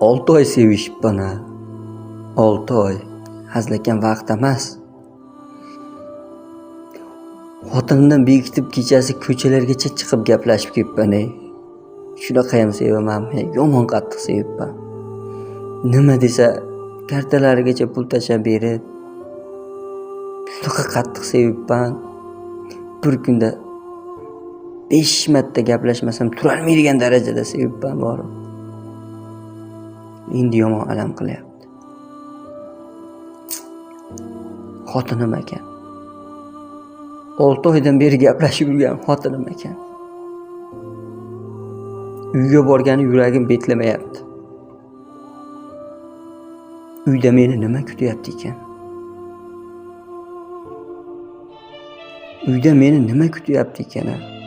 6 oy sevishibman a. 6 oy. Hazilakam vaqt emas. Xotinimdan bekitib kechasi ko'chalargacha chiqib gaplashib ketibman ey. Shunaqayam sevaman, yomon qattiq sevibman. Nima desa kartalarigacha pul tashlab berib, shunaqa qattiq sevibman. Bir kunda 5 marta gaplashmasam turolmaydigan darajada sevibman borib. Endi yomon alam qilyapti. Xotinim ekan. 6 oydan beri gaplashib yurgan xotinim ekan. Uyga borgani yuragim betlamayapti. Uyda meni nima kutyapti ekan? Uyda meni nima kutyapti ekan?